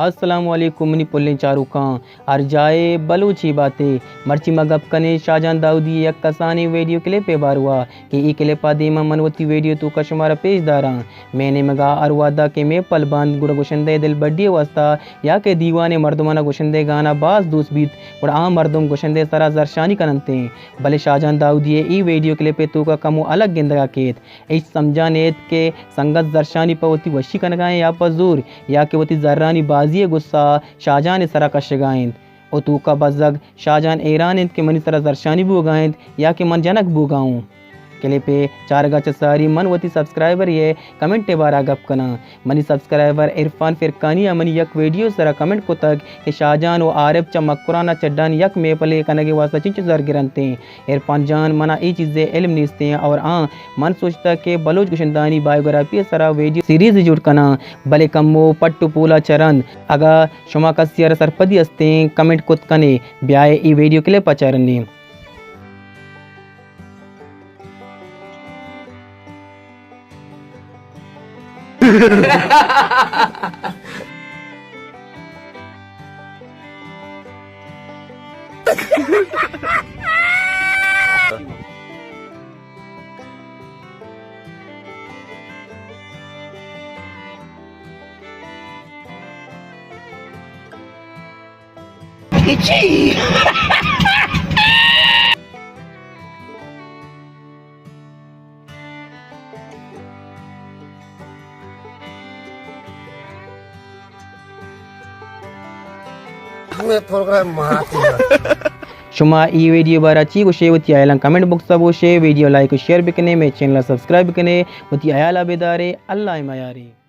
السلام علیکم منی پلیں چاروکاں، ہر جاہ ءَ بلوچی بات ءَ۔ مرچی ما گپ کنیں شاہ جان داؤدی ءِ یک کسانیں ویڈیو کلپ ءِ باروا کہ اے کلپ ءَ دیما من وتی ویڈیو توکا شمارا پیش داراں۔ مئے نیمگا ہر وہدا کہ محفل بنت گڑا گشندہ ءِ دلبڈی ءِ واستا یا کہ دیوان ءِ مردمانا گشندہ ءِ گانا باز دوست بیت گڑا آ مردم گشندہ ءِ سرا زرشانی کننتیں، بلے شاہ جان داؤدی ءِ اے ویڈیو کلپ ءِ توکا کمو الگ گندگا کیت۔ ہچ سمجھا نیت کہ سنگت زرشانی پہ وتی وشی کنگا ایں یا پہ زور، یا کہ وتی زرانی بازی ءِ غصہ شاہ جان ءِ سرا کشگا انت۔ او توکا بزگ شاہ جان حیران انت کہ منی سرا زرشانی بوگا انت یا کہ من جنگ بوگا اوں۔ کلپ ءِ چارگا چہ ساری من وتی سبسکرائبر ءِ کمنٹ ءِ بارا گپ کناں۔ منی سبسکرائبر عرفان فرقانی ءَ منی یک ویڈیو سرا کمنٹ کتگ کہ شاہ جان و عارف چہ مکران ءَ چڈان یک محفلے کنگ ءِ واستا چنچو زر گرنتیں۔ عرفان جان، منا اے چیزے علم نیستیں اور آں من سوچتگ کہ بلوچ گشندہانی بائیوگرافی ءِ سرا ویڈیو سیریزے جوڑ کناں، بلے کمو پٹ و پولا چہ رند۔ اگاں شما کسی ءَ را سرپدی استیں کمنٹ کت کنے، بیائے اے ویڈیو کلپ ءَ چارنیں۔ ہمے پروگرام ماتی۔ شما ای ویڈیو بارا چی گوشے؟ وتی ہیالاں کمنٹ باکس ءَ بوشے، ویڈیو لائک و شیئر بکنے، مئے چینل ءَ سبسکرائب بکنے، وتی ہیال ءَ بدارے، اللہ ءِ میارے۔